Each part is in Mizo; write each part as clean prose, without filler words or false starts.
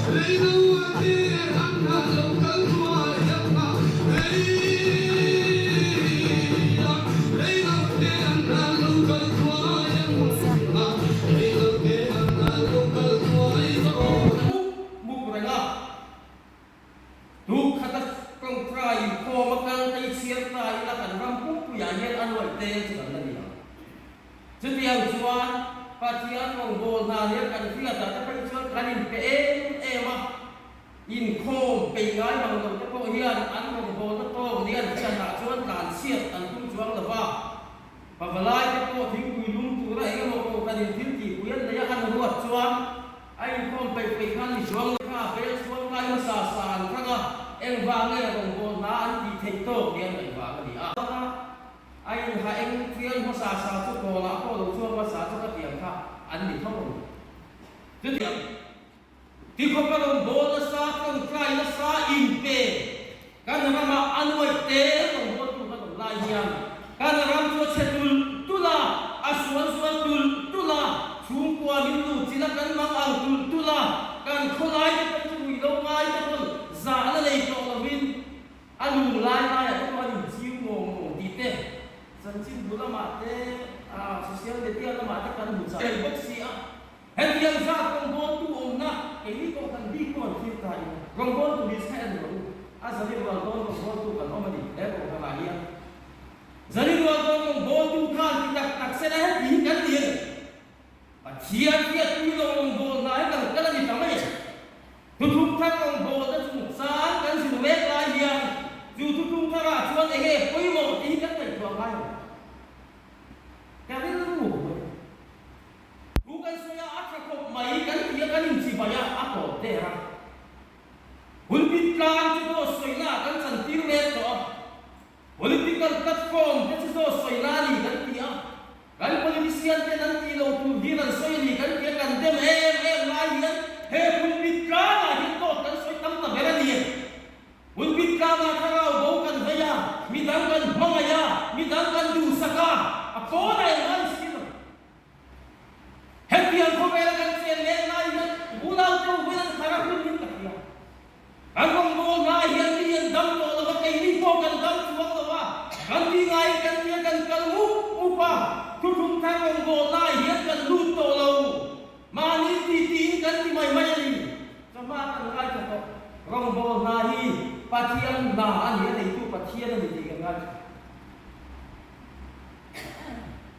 Mup mup reng a, Tuk khata tawngtai inkhawm a kal te i chhiar ta ila kan ram pumpuiah hian a nuaih te chu kan la ni ang. Chutiang chuan Pathian rawngbâwl hna nia kan hriatah te phei chuan kan inpe em em a, inkhawm peih ngai mang lo te pawh hian an rawngbâwlna tawk nia an hriatah chuan tlanchhiat an tum chuang lo va. Pavalai te pawh thingpui lum tura eng emaw pawh kan inthil tihpui an nei a, an ruat chuan a inkhawm peih peih khan mi chuang lo kha bel chhuang lai hmasa sa an thlang a, engvang nge rawngbâwl hna an tih theih tawk nia ngaih vang a ni a. A inha eng thial hmasa sa chu kawlah pawh lo chhuak hmasa chu ka tiang kha an ni tho ang. Chutiang tikhawpa rawn bawl nasa, tawngtai nasa, inpe kan ramah a nuaih te rawn bawltu kan awm lai hian kan ram chu a chhe tulh tulh a, a sual sual tulh tulh a, chhungkua min luh chilh a kan mang ang tulh tulh a, kan khawlai te pawh chu ui lo ngai te pawn zahna nei tawh lovin A lung lai laiah te pawh an inchiu ngawng ngawng tih te, chanchinbu lamah te, social media lamah te kan hmu chah thei bawk si a. Hetiang zat rawngbawltu awmna keini pawh kan bik pawh an thlir ta ila, rawngbawltu hi chhe a ni lo u, a zali rual dawn rawngbawltu kan awm a ni he kohhranah hian. Zali rual dawn rawngbawltu khan ti tak tak sela heti hi kan ni a ni. Pathian hriatpui lo rawngbawlna hi kan kal a ni ta mai a. Thuthung thar rawngbawlna chungchang kan zir mek lai hian chu thuthung tharah chuan eng nge pawimawh tih hi kan ngaihtuah ngai lo. Ka rilru hawi. Thu kan sawi a, a tha khawp mai kan ti a, kan inchibai a, a tawp der a. Pulpit tlang chu pawh sawina kan chantir mek tawh a. Political platform te chu zawh sawi la a ni kan ti a, kan politician ten an tih loh tur hi kan sawi a ni kan ti a, kan dem em em lai hian he pulpit tlangah hian dawt kan sawi tam ta ber a ni. Pulpit tlangah thlarau bo kan vei a, midang kan hmangaih a, midang kan duhsak a, a pawnah engmah a ni si lo. Hetiang khawvela kan chen leh lai hian unau te uvain an thar a hun in ka hria. Kan rawngbâwl hna hian mi an dam tawh lo va, keini pawh kan dam chuang lo va, kan ti ngaiin kan tia kan kal mup mup a, thuthlung thar rawngbâwl lai hian kan lut tawh lo. Mahni ti tiin kan ti mai mai a ni. Chawhma kan ngaithla tawh. Rawngbâwl hna hi Pathian hna a ni, a neitu Pathian a ni tih kan ngaithla.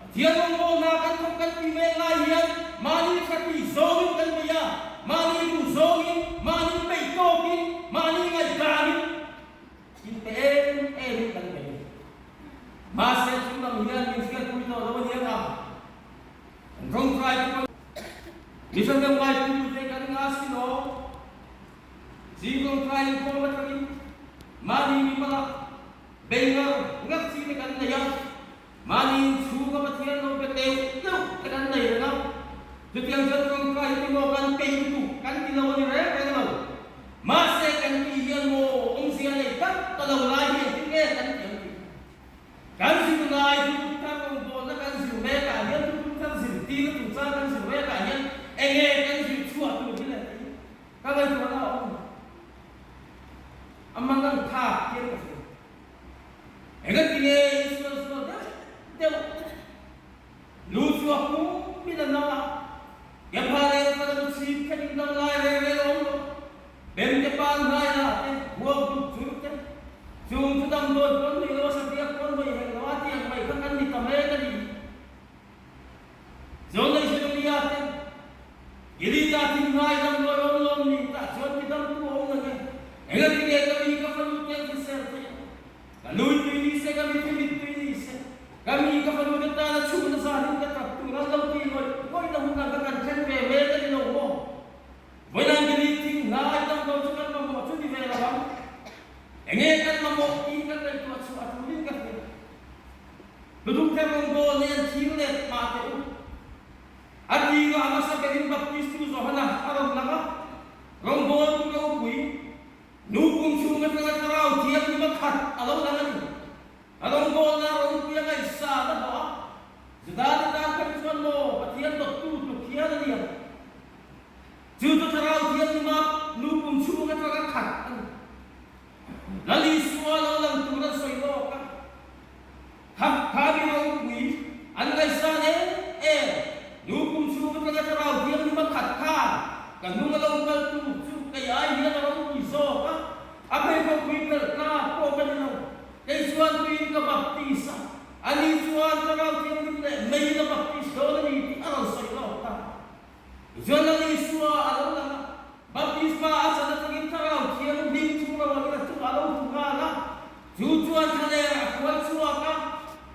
Pathian rawngbawlna kan thawk kan ti mek lai hian mahni tha tui zawngin kan bei a, mahni duh zawngin, mahni peih tawkin, mahni ngaihdanin inpe em emin kan bei a ni. Mahse chung lam hian min hriatpui tawh lo a ni ang a, kan tawngtai te pawh mi hrang ngaipui te kan nga sin aw. Zing tawngtai inkhawm atangin mahni mimala Bei ngar ngar chi te kan nei a, mahni inchhunga Pathian lo be teuh teuh te kan nei reng a, chutiang chuan tawngtai hi timaw kan peih lutuk kan ti lo a ni reng reng lo. Mahse kan tih hian maw awmzia nei tak ta lo lai hi engtin nge kan ti ang tih kan zir lai thutuk thar rawngbawlna kan zir mekah hian thutuk thar zirtirna chungchang kan zir mekah hian enge kan zir chhuah tur hi le tih Ka ngaihtuahna a awm. A mangang thlak hian ka hria. Engatinge Israel sual deuh deuh lu chu a pum in a nang a, Kephah leh Fala lu chhip khat in dang lai reng reng a awm lo. Bem te pan hnai la te, huau duk chur te, chung chu damdawi pawn hmei lo a sabiak pawn hmei hek lo a tiang mai kha kan ni ta mek a ni. Zawnei Jeremia te, Elija thinhnai damdawi awm lawm ni tah chuan mi damtu a awm lo nge? Engati nge ka mi ka fanu te an hrisel theih a? Ka nui tui ni se, ka mitthi mit tui ni se, ka mi ka fanu te tana chhukna zanin ka tap tur an lo ti ngawih ngawih na hun ang kha kan thlen ve mek a ni lo maw? Vawiin Gili thinhnai damdawi chu kan mamawh chu ni ve lo ang. Enge kan mamawh tih kan ngaihtuah chhuah a tulin ka hria. Tutum thar rawngbâwl nen thil let mah teh u. A tirah a hmasa berin Baptistu Johana a rawn lang a, rawngbâwltu ropui, nu kum chhung atanga thlarau thianghlim a khat a lo lang a ni. A rawngbâwlna ropui a ngaihsân a hlawh a, Judate tân phei chuan maw Pathian dawttu tluk hian a ni ang. Chu chu thlarau thianghlim a nu khat a ni. Lal Isua lo lang tur an sawi lawk a, kha kha mi ropui an ngaihsan em em, nu kum chhung atanga Thlarau Thianghlim a khat khan ka hnung a lo kal tur chu kei ai hian a ropui zawk a, a pheikhawk pui phelh tlak pawh ka ni lo, kei chuan tuiin ka baptis a, ani chuan Thlarau Thianghlim leh meiin a baptis dawn a ni tih a rawn sawi lawk ta. Tichuan Lal Isua a lo lang a, baptisma a chan atangin Thlarau Thianghlim chu lo angin a chungah a lo hmu nghal a, chu chuan thlalerah a hruai chhuak a,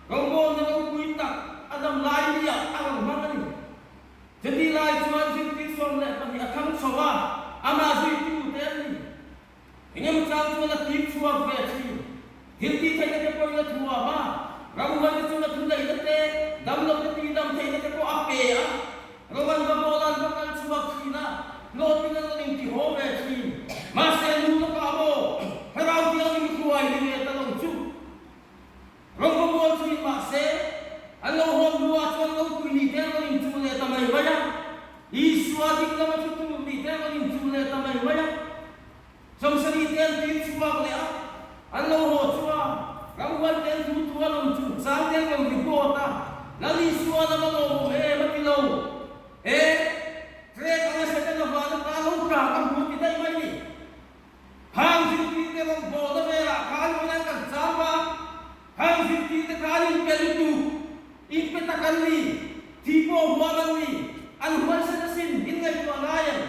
rawngbawlna ropui tak a dam lai niah a rawn hmang a ni. Chutih lai chuan zirtir 12 a thang chho a, amah zuitute an ni. Engemaw chang chuan a tip chhuak ve thin. Thil tih theihna te pawhin a thuam a, ramhuaite chunga thu neihna te, damlote tihdam theihna te pawh a pe a. Roman va pawla'n va kal chhuak thin a, hlawhtlin an rawn intihaw ve thin. Mahse, nu lawkah maw Thlarau Thianghlim hruai ni ve ta lo chu. Rawng va bual thin mahse, an lo hawn hnuah chuan ropui ni te an rawn inchuh leh ta mai mai a. Isua ding lama thu tur ni te an rawn inchuh leh ta mai mai a. Sawmsarih te an tir chhuak leh a, an lo haw chuan ramhuai te an thu thu a rawn chuh chang te an rawn report a, Lal Isua lama lawmawm em a ti lo. He trek anga Setana vana ta lo tla ka hmu ti daih mai ni. Khang zirtirte rawn bawhna velah khan vawiin kan cham a, khang zirtirte kha an inpe lutuk, inpe tak an ni, thi pawh huam an ni, an huaisen asin, in ngaihtuah ngai em?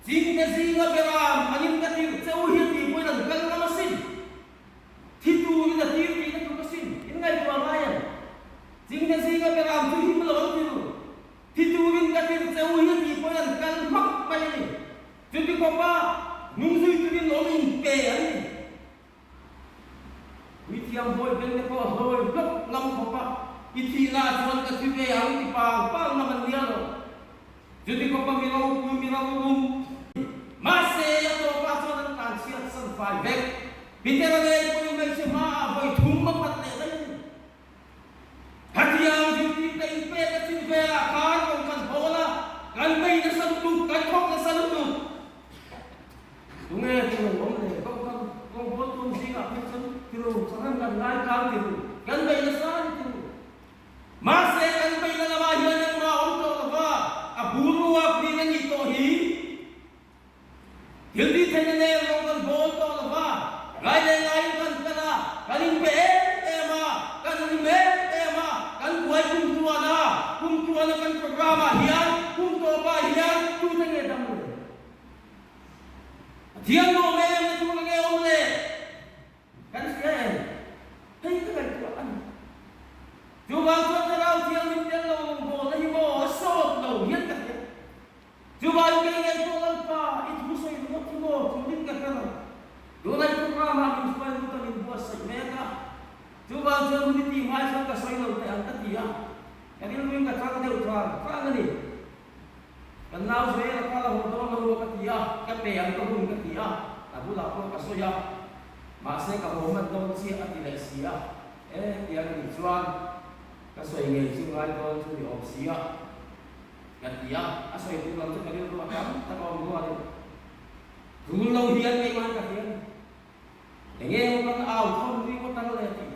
Chingte zinga beram an in ka tirh che u hi a tih pawhin an kal ngam asin, thi turin a tir tihna tluk asin, in ngaihtuah ngai em? Chingte zinga beram chu him lo an ti ru, thi turin ka tirh che u hi a tih pawhin an kal hmak mai a ni. Chuti khawpa hnung zui turin awm inpe an ni. Puithiam hawi bengte pawh a hlawi hlawk ngam khawpa i thihna chuan ka thi ve ang ti pang pang ngam an nia lo. Chuti khawpa mi ropui mi rorum. Mahse a tawpah chuan an tlan chhiat san fai vek. Peter-a ngei pawhin hmeichhe hmaah vawi thum a phat leh daih a ni. Khatiang zirtirte inpek a chin velah khan rawn kan hawl a, kan bei nasa lutuk, kan thawk nasa lutuk. Tunge tilo awm le? Kohhran rawngbawltu awm zingah phei chuan tilo chahran kan ngai tlang ti ru, kan bei nasa a ni ti ru. Mahse kan beihna lamah hian engmah awm tawh lova, a bur ruak rin a nih tawh hi. Thil tih theihna nen rawng kan bawl tawh lo va, ngai leh ngaiin kan kal a, kan inpe em em a, kan hlim em em a, kan buai kum tluan a, kum tluana kan program ah hian kum tawpah hian tute nge dam le? Pathian nuam em na tur nge awm le? Kan hria em? Hei ka ngaihtuah a ni. Chuvang chuan Thlarau Thianghlim tel lo rawngbawlna hi maw a sawt lo hian ka hria. Chuvang kei ngei pawh Lalpa i thu sawi ringawt hi maw tulin ka hre lo. Tunah i programah min hruai lut a min buatsaih mek a. Chuvang chuan hun i tih hmai chuan ka sawi lo teh ang ka ti a. Ka rilruin ka chang deuh tlang tlang a ni. Kan nau zel a kal a haw dawn lo a ka ti a, ka pe ang ka hun ka ti a, a bulah pawh ka sawi a, mahse ka haw hman dawn chiah a ti leh si a, e tiang a nih chuan ka sawi ngei chu ngai dawn chu ni awm si a ka ti a, a sawi tur lam chu ka rilru a tam tak a awm rualin tul lo hian keimah ka hria a ni, enge maw kan au thawn ringawt ang le tih.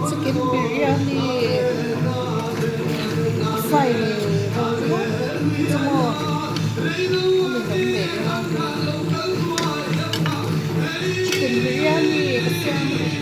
Chicken biryani a fry rawng ringawt chu maw a ni hlawm leh dawn chicken biryani ka siam a ni.